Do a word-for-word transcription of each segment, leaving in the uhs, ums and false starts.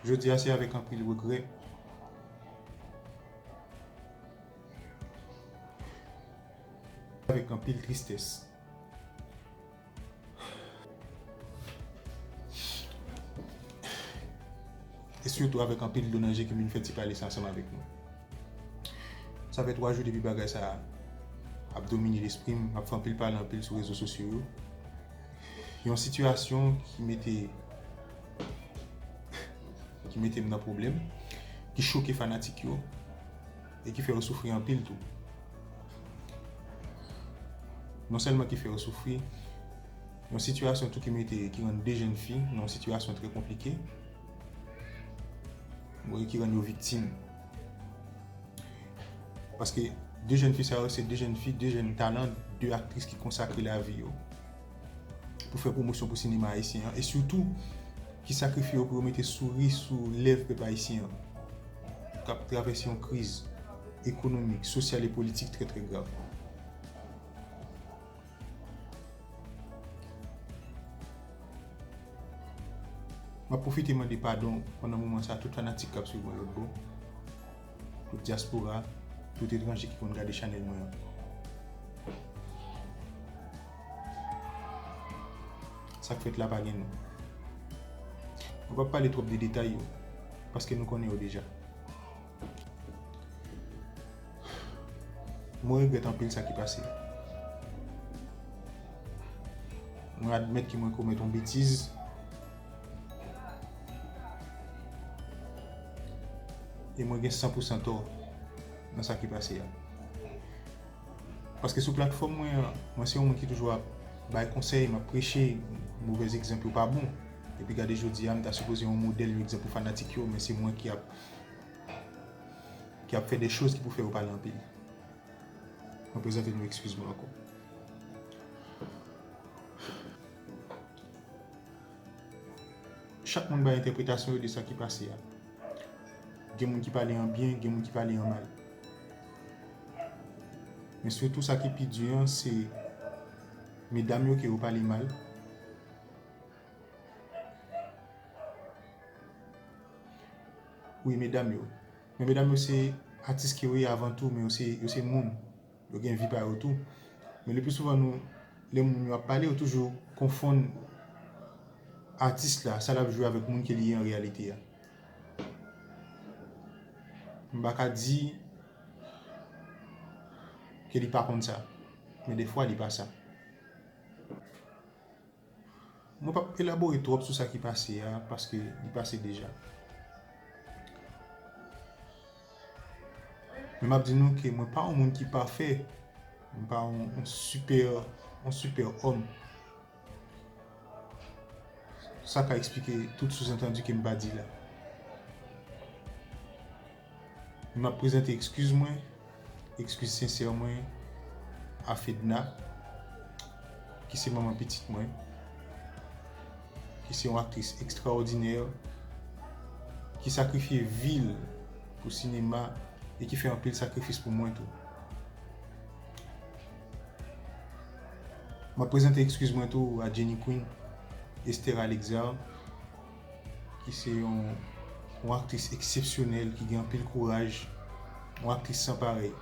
Jodi a, se avèk anpil regrè, avèk anpil tristès, e sitou avèk anpil dlo nan je ke m vin fè ti pale sa ansanm avèk nou. Sa fè twa jou depi bagay sa a ap domine lespri m, m ap fè anpil pale anpil sou rezo sosyo yo. Yon sitiyasyon ki mete, ki mete m nan pwoblèm, ki choke fanatik yo, e ki fè yo soufri anpil tou. Non sèlman ki fè yo soufri, yon sitiyasyon tou ki mete, ki rann de jèn fi nan yon sitiyasyon trè konplike, bon, e ki rann yo viktim. Paske de jèn fi sa yo, se de jèn fi, de jèn talan, de aktris ki konsakre lavi yo pou fè pwomosyon pou sinema ayisyen an, e sitou ki sakrifye yo pou yo mete souri sou lèv pèp ayisyen an, k ap travèse yon kriz ekonomik, sosyal e politik trè, trè grav. M ap pwofite mande padon pandan moman sa a tout fanatik k ap swiv mwen lòt bò, tout dyaspora, tout etranje ki konn gade chanèl mwen an. Sa k fèt la pa gen non. Mwen p ap pale twòp de detay yo, paske nou konnen yo deja. Mwen regrèt anpil sa ki pase. Mwen admèt ke mwen komèt yon betiz. E mwen gen san pou san tò nan sa ki pase a. Paske sou platfòm mwen an, mwen se yon moun ki toujou ap bay konsèy, m ap preche, movèz egzanp yo pa bon. Epi gade jodi a, m ta sipoze yon modèl, yon egzanp pou fanatik yo, men se mwen ki ap ki ap fè de choz ki pou fè yo pale anpil. Mwen prezante nou ekskiz mwen ankò. Chak moun bay entèpretasyon yo de sa ki pase a. Gen moun ki pale an byen, gen moun ki pale an mal. Men sitou sa ki pi di an, se medam yo ke yo pale mal. Wi, medam yo. Men medam yo se atis ke yo ye avan tou, men yo se, yo se moun. Yo gen vi pa yo tou. Men le pli souvan nou, lè moun yo ap pale, yo toujou konfonn atis la, sa l ap jwe avèk moun ke li ye an reyalite a. M pa ka di ke li pa konn sa, men defwa li pa sa. Mwen p ap elabore twòp sou sa ki pase a, paske li pase deja. Men m ap di nou ke mwen pa yon moun ki pafè, mwen pa yon, yon sipè, yon sipè òm. Sa ka eksplike tout souzantandi ke m pa di la. M ap prezante ekskiz mwen, ekskiz sensè mwen a Fedna, ki se manman pitit mwen, ki se yon aktris ekstraòdinè, ki sakrifye vi l pou sinema e ki fè anpil sakrifis pou mwen tou. M ap prezante ekskiz mwen tou a Jenny Queen, Esther Alexard, ki se yon, yon aktris eksepsyonèl, ki gen anpil kouraj, yon aktris san parèy,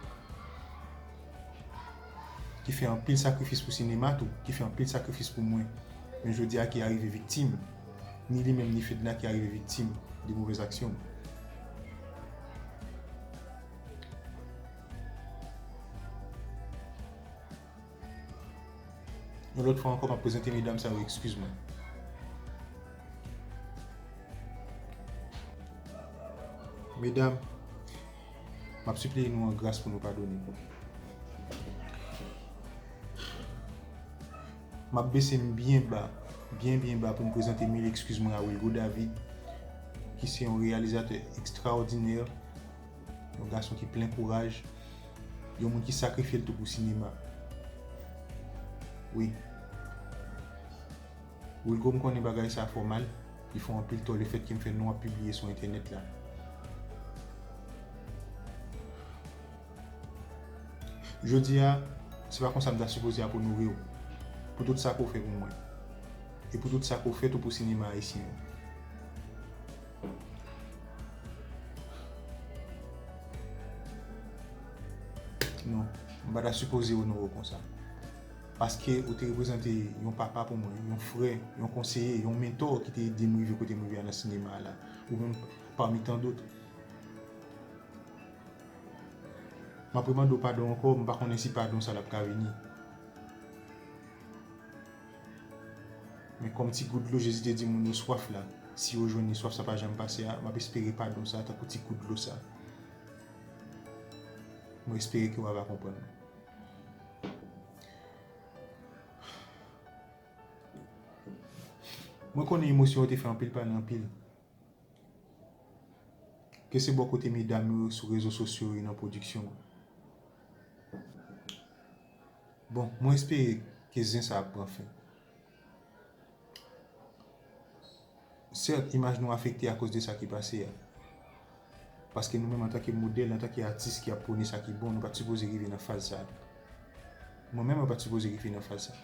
ki fè anpil sakrifis pou sinema tou, ki fè anpil sakrifis pou mwen. Men jodi a ki arive viktim, ni li menm ni Fedna ki arive viktim de movèz aksyon. Yon lòt fwa ankò, m ap prezante medam sa yo ekskiz mwen. Medam, m ap sipliye nou an gras pou nou padone. M ap bese m byen ba, byen, byen ba pou m prezante mil ekskiz mwen a Wilgo David, ki se yon reyalizatè ekstraòdinè, yon gason ki plen kouraj, yon moun ki sakrifye l tou pou sinema. Wi. Wilgo, m konnen bagay sa fè w mal, li fè w anpil tò lefètke m fè non w ap pibliye sou entènèt la. Jodi a, se pa konsa m ta sipoze ap onore w, pou tout sa ke w fè pou mwen, e pou tout sa ke w fè tou pou sinema ayisyen an. Non, m pa ta sipoze onore w konsa. Paske ou te reprezante yon papa pou mwen, yon frè, yon konseye, yon mentò ki te ede m rive kote m rive a nan sinema a la. Ou menm pami tan dòt. M ap remande w padon ankò, m pa konnen si padon sa l ap ka vini. Men kòm ti gout dlo Jezi te di moun yo swaf la, si yo jwenn li, swaf sa pa janm pase a, m ap espere padon sa tankou ti gout dlo sa. Mwen espere ke w ava konprann mwen. Mwen konnen emosyon yo te fè anpil pale anpil. Ke se bò kote medam yo sou rezo sosyo yo nan pwodiksyon an. Bon, mwen espere ke zen sa ap pran fen. Sèt, imaj nou afekte akoz de sa ki pase a. Paske nou menm antanke modèl, antanke atis ki ap pwone sa ki bon, nou pa t sipoze rive nan faz sa. Mwen menm, mwen pa t sipoze rive nan faz sa.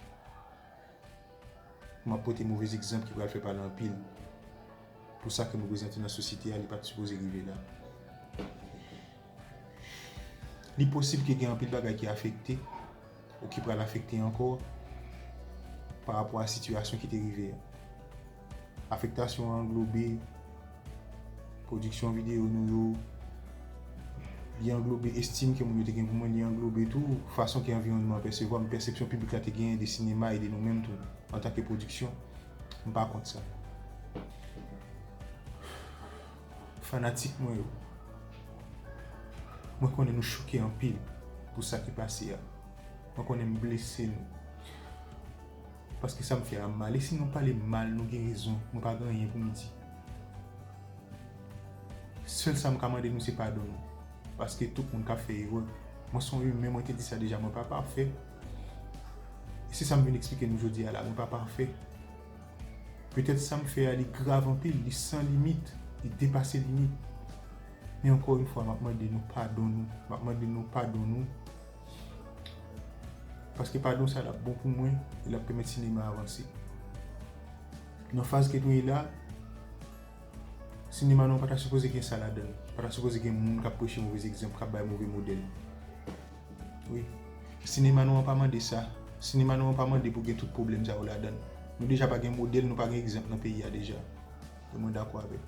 M ap pote movez egzanp ki pral fè pale anpil. Pou sa ke m reprezante nan sosyete a, li pa t sipoze rive la. Li posib ke gen anpil bagay ki afekte, ou ki pral afekte ankò, pa rapò a sitiyasyon ki te rive a. Afektasyon an anglobe pwodiksyon videyo nou yo, li anglobe estim ke moun yo te gen pou mwen, li anglobe tou fason ke anviwònman an pèsevwa m, pèsepsyon piblik la te genyen de sinema e de nou menm tou, antanke pwodiksyon. M pa kont sa. Fanatik mwen yo, mwen konnen nou choke anpil pou sa ki pase a. Mwen konnen m blese nou. Paske sa m fè a mal. E si nou pale m mal, nou gen rezon. Mwen pa gen anyen pou m di. Sèl sa m ka mande nou se padon nou. Paske tout moun ka fè erè. Mwen se yon imen, mwen te di sa deja, mwen pa pafè. E se sa m vin eksplike nou jodi a la, mwen pa pafè. Petèt sa m fè a, li grav anpil, li san limit, li depase limit. Men ankò yon fwa, m ap mande nou padon nou. M ap mande nou padon nou. Paske padon sa l ap bon pou mwen, e l ap pèmèt sinema a avanse. Nan faz ke nou ye la, sinema nou an pa ta sipoze gen sa ladan l. Pa ta sipoze gen moun k ap preche movez egzanp, k ap bay move modèl. Wi. Sinema nou an pa mande sa. Sinema nou an pa mande pou gen tout pwoblèm sa yo ladan l. Nou deja pa gen modèl, nou pa gen egzanp nan peyi a deja. E mwen dakò avèk.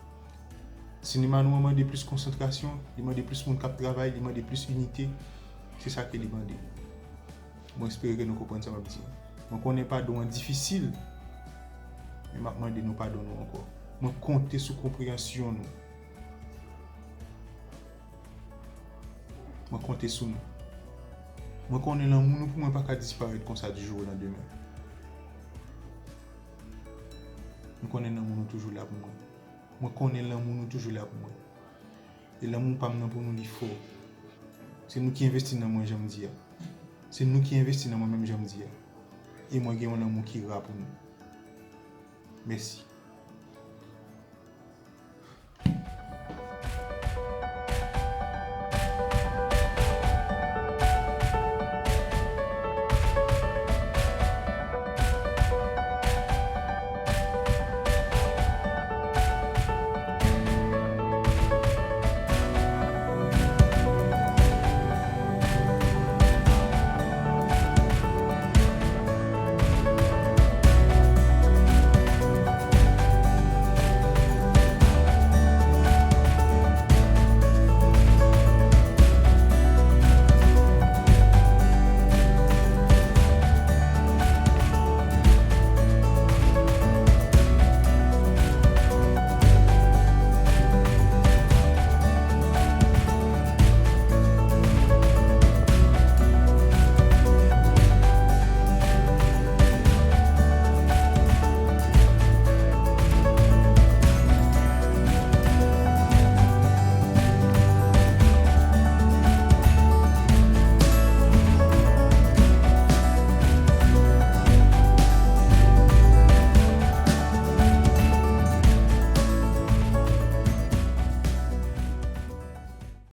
Sinema nou an mande plis konsantrasyon, li mande plis moun k ap travay, li mande plis inite. Se sa ke li mande. Mwen espere ke nou konprann sa m ap di. Mwen konnen padon an difisil, men m ap mande nou padon nou ankò. Mwen konte sou konpreyansyon nou. Mwen konte sou nou. Mwen konnen lanmou nou pou mwen pa ka disparèt konsa du jour au lendemain. Mwen konnen lanmou nou toujou la pou mwen. Mwen konnen lanmou nou toujou la pou mwen. E lanmou pa m nan pou nou li fò. Se nou ki envesti nan mwen jan m di a. Se nou ki envesti nan mwen menm jan m di a. E mwen gen yon lanmou ki ra pou nou. Mèsi.